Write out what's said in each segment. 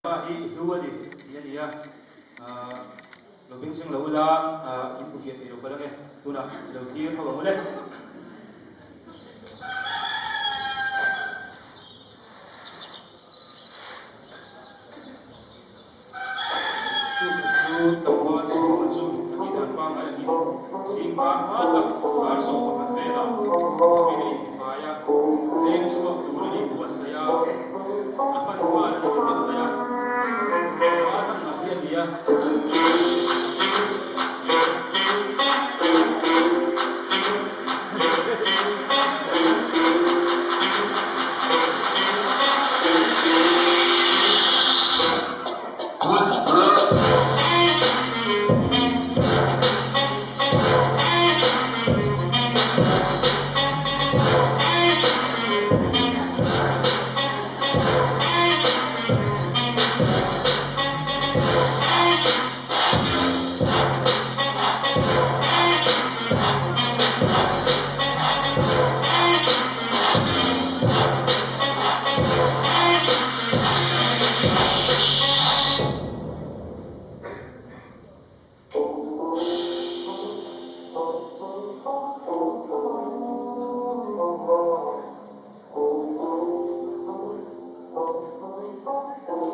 Pa hi i hlu a ni tih a ni a, lo bengchheng lo ula in hmu fiah thei lo palh ange, tunah i lo thlir ho ang ule. Tukuk chu tlangval chhunga chu a tih dan pangngai angin zingkar hma tak 11:30 velah thovin a intifai a, leng chhuak turin a inbuatsaih a, a hman nghal a ni ta deuh mai a, tlangval hman ngam hi a ni a.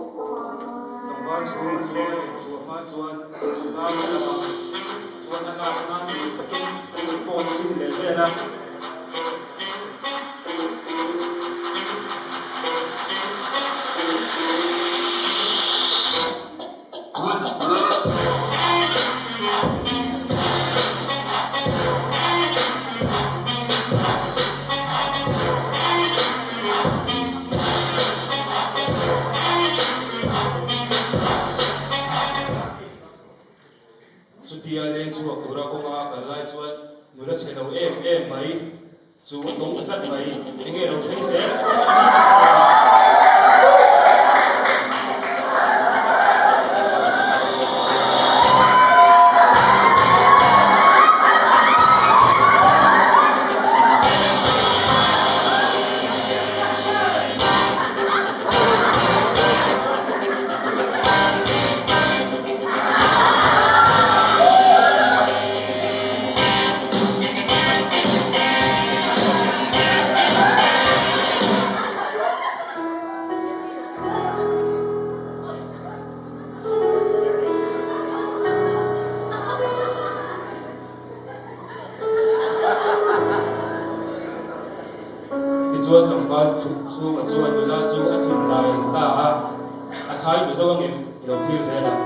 Tlangval chhunga chu a leh chhuah hma chuan dar a lam a, chuan a lak nan dik takin post chhin leh vel a. Chutia leng chhuak tura kawnga a kal lai chuan nula chhe lo em em mai chu a tawng ta tlat mai. Enge lo thleng zel? Tichuan tlangval chhunga chuan nula chu a thin lai ta a, a chhai bu zo angem i lo thlir zel ang.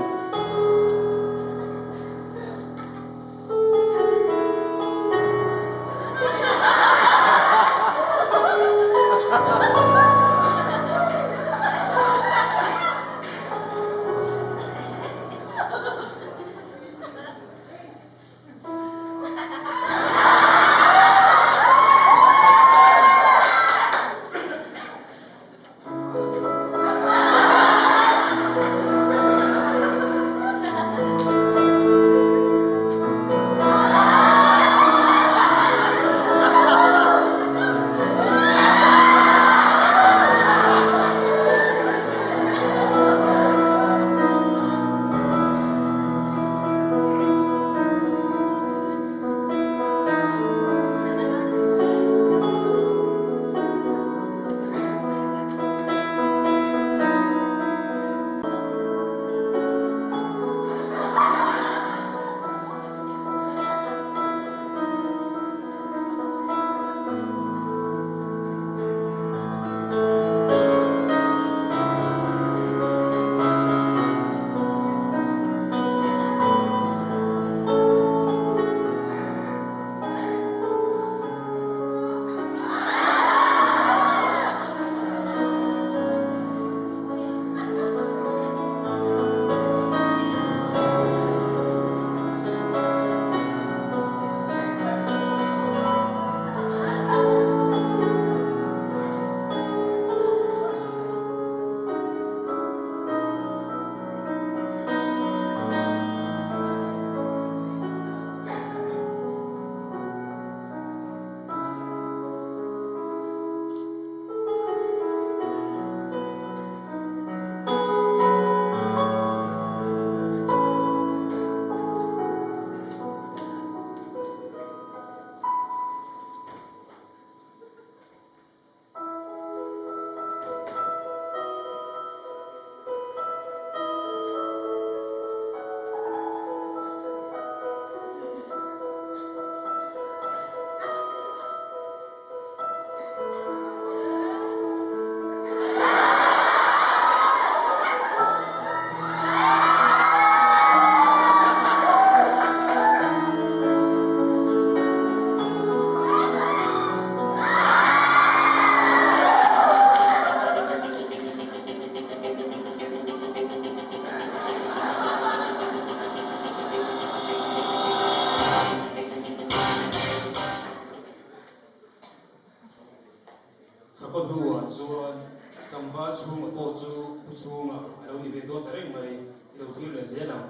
ve dawn ta reng mai, i lo thlir leh zel ang.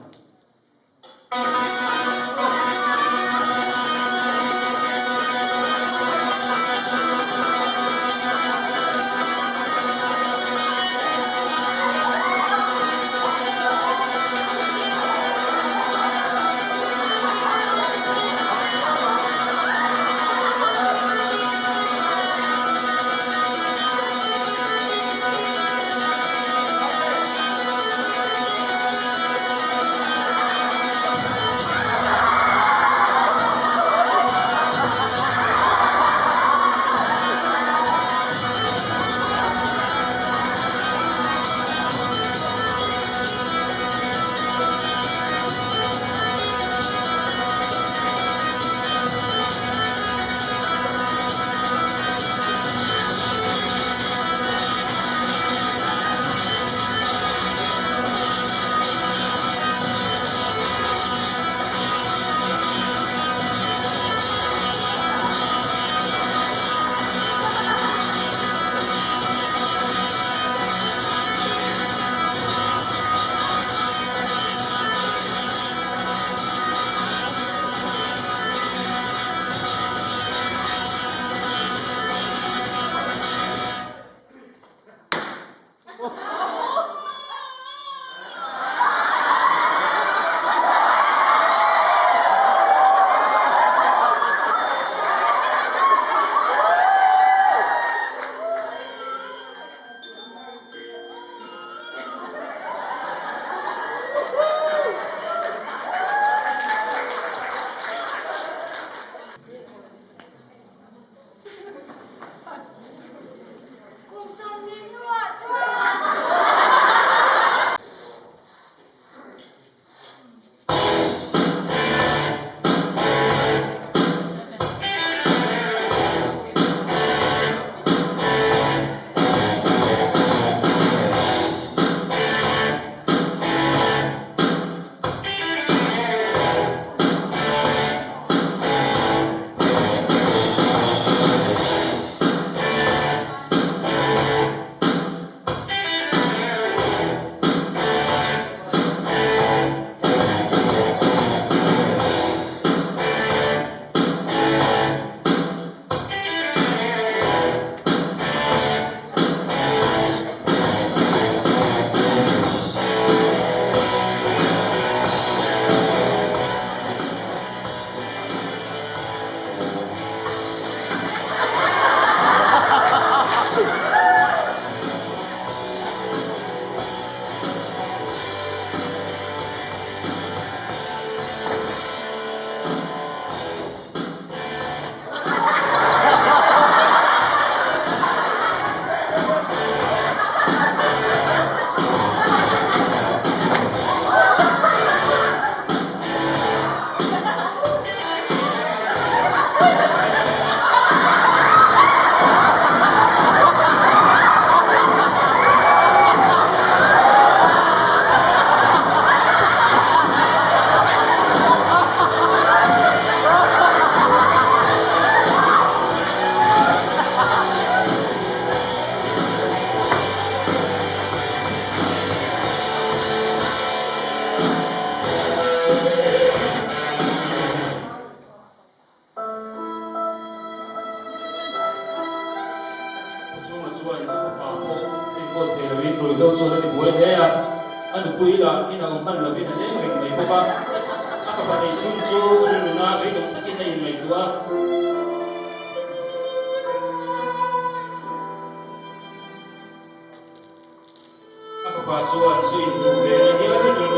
Kum 20 hnuah chuan. Pu Chhunga chuan a fapa pawh enkawl thei loin ruihhlo chuan a ti buai hle a, a nupui lah in a awm hman lovin a leng reng mai bawk a. A fapa neih chhung chu rilruna beidawng takin a inngaihtuah a. A fapa chuan zu in duh ve na hial a rilru.